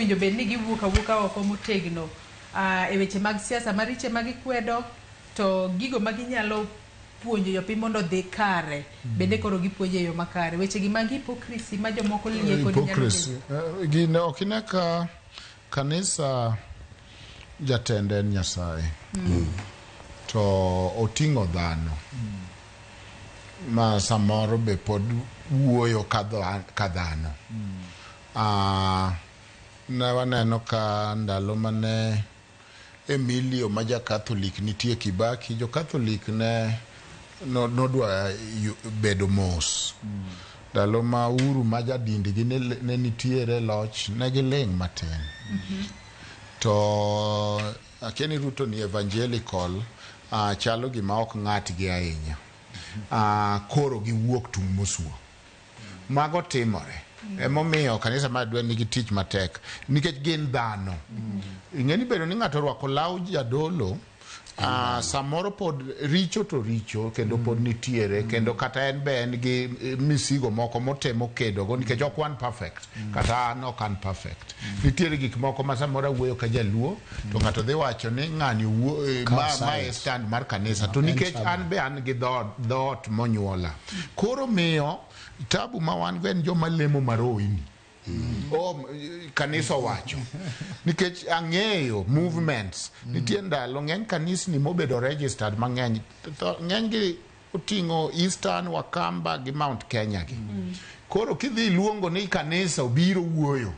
Owinjo bed ni giwuok awuoka oko motegno e weche mag siasa mariche ma gikwedo to gigo ma ginyalo puonjo jopiny mondo odhi kare bende koro gipuonjo e yo makare. Weche gi mag hypocrisy ma jomoko lieko ni nyalo Hypocrisy. Gine ok ine ka kanisa jatende en Nyasaye. To oting'o dhano. Ma samoro be pod wuoyo ka dhano. Ne waneno ka ndalo mane Emilio ma ja Catholic nitie Kibaki, jo Catholic ne nodwa bedo mos. Ndalo ma Uhuru ma jadindgi ne nitiere loch, ne giling' matin. To akia ni Ruto ni evangelical, chalo gima ok ng'atgi ahinya. Koro giwuok tung' mosuo. Mago timore. Emomiyo kanisa mar dwe nigi tich matek nikech gin dhano. Ing'e ni bedo ni ng'ato orwako law jadolo, samoro pod richo to richo kendo pod nitiere kendo kata en be en gi misigo moko motemo kedogo nikech ok wan perfect. Kata an ok an perfect. Nitiere gik moko ma samoro awuoyo ka jaluo to ng'ato dhi wacho ni ng'ani ma e stand mar kanisa to nikech an be an gi dhoot monyuola. Koro miyo tabu ma wan go en joma lemo maroini. Kanisa owacho. Nikech ang'eyo movements. Nitie ndalo ng'eny kanisni mobedo registered mang'eny. Ng'eny gi oting'o Eastern, Wakamba gi Mount Kenya gi. Koro kidhi iluongo ni kanisa obiro wuoyo.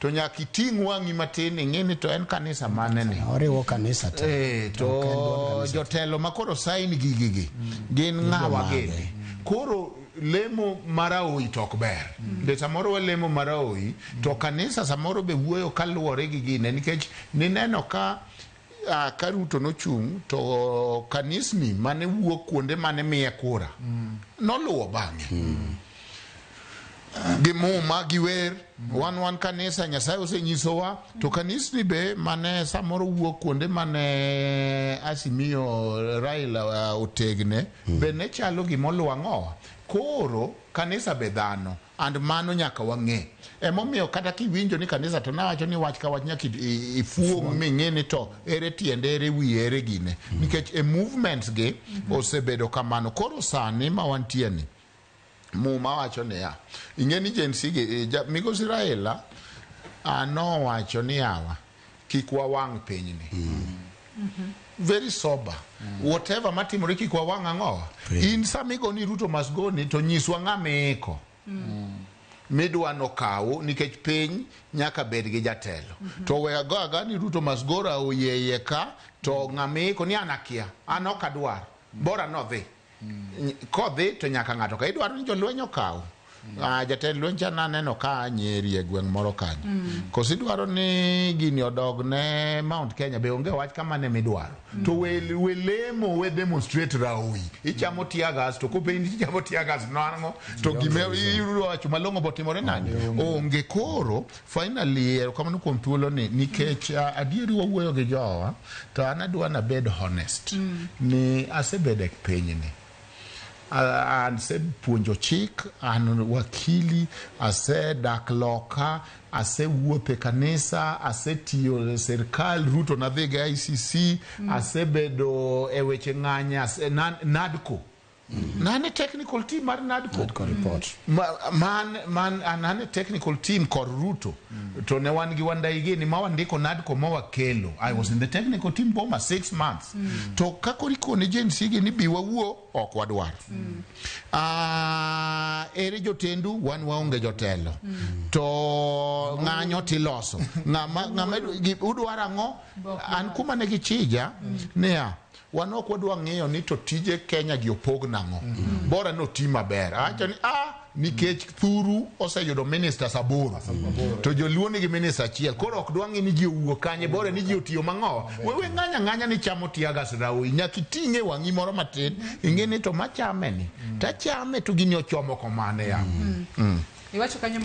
To nyaka iting' wang'i matin ing'e ni to en kanisa mane ni. Oriwo kanisa te. To jotelo ma koro sign gigi gi gin ng'awa gini. Koro lemo maraoi to ok ber. De samoro walemo maraoi to kanisa samoro be wuoyo kaluwore gi gine nikech nineno ka ka Ruto nochung' to kanisni mane wuok kuonde mane miye kura noluwo bang'e. Gi muma gi wer wan kanisa Nyasaye osenyisowa to kanisni be mane samoro wuok kuonde mane Azimio Raila otegne be ne chalo gimoluwo ang'owa. Koro kanisa be dhano and mano nyaka wang'e. Emomiyo kata kiwinjo ni kanisa to nawacho ni wach ka wach nyaka ifuong' ming'e ni to ere tiende, ere wiye, ere gine. Nikech e movements gi osebedo kamano. Koro sani ma wantie ni Muma wacho niya, ing'e ni Gen Z gi, migosi Raila nowacho ni yawa kik wawang' pinyni. Very sober. Whatever matimore kik wawang' ang'owa. In sama igo ni Ruto must go ni to nyiswa ng'ama iiko. Midwa nokaw nikech piny nyaka bed gi jatelo. To we ago aga ni Ruto must go ra oyeye ka to ng'ama iiko ni an akia. An ok adwar. Bora nodhi. Kodhi to nyaka ng'ato ka idwaro ni jolweny okaw. Jatend lweny cha naneno ka Nyeri e gweng' moro kanyo. Koso idwaro ni gini odog ne Mount Kenya be onge wach kama ne midwaro. To we lemo we demonstrate raoi. Ichamo tear gas to kopenji ni ichamo tear gas nang'o to gime iwacho malong'o botimore nade? Onge. Koro finally erokamano kuom thuolo ni nikech adieri wawuoyo gi jowa to an adwa nabed honest ni asebedo e pinyni. Asepuonjo chik, an wakili, asedak loka, asewuotho e kanisa, asetiyo e sirkal, Ruto nadhi go ICC, asebedo e weche ng'anya, NADCO. Nane technical team mar NADCO. NADCO report. Man nane technical team kor Ruto. To ne wan gi Wandayi gini ma wandiko NADCO ma wakelo. I was in the technical team Boma 6 months. To kakoro ikone Gen Z gi ni bi wawuo, ok wadwar. Ere jotendu, wan waonge jotelo. To ng'anyo tiloso. Ng'ama udwaro ang'o? An kuma ne gichija niya, wan ok wadwa ng'iyo ni to tije Kenya gi opog nang'o. Bora noti maber. Awacho ni nikech Thuru oseyudo ministers 8. To joluo nigi minister 1. Koro ok dwa ng'i ni ji owuok kanye, bora ni ji otiyo mang'o. Wewe ng'anya ng'anya ni chamo tear gas raoi. Nyaka iting'e wang'i moro matin. Ing'e ni to machame ni. Tachame to gini ochomo komane ya. Iwacho kanyo.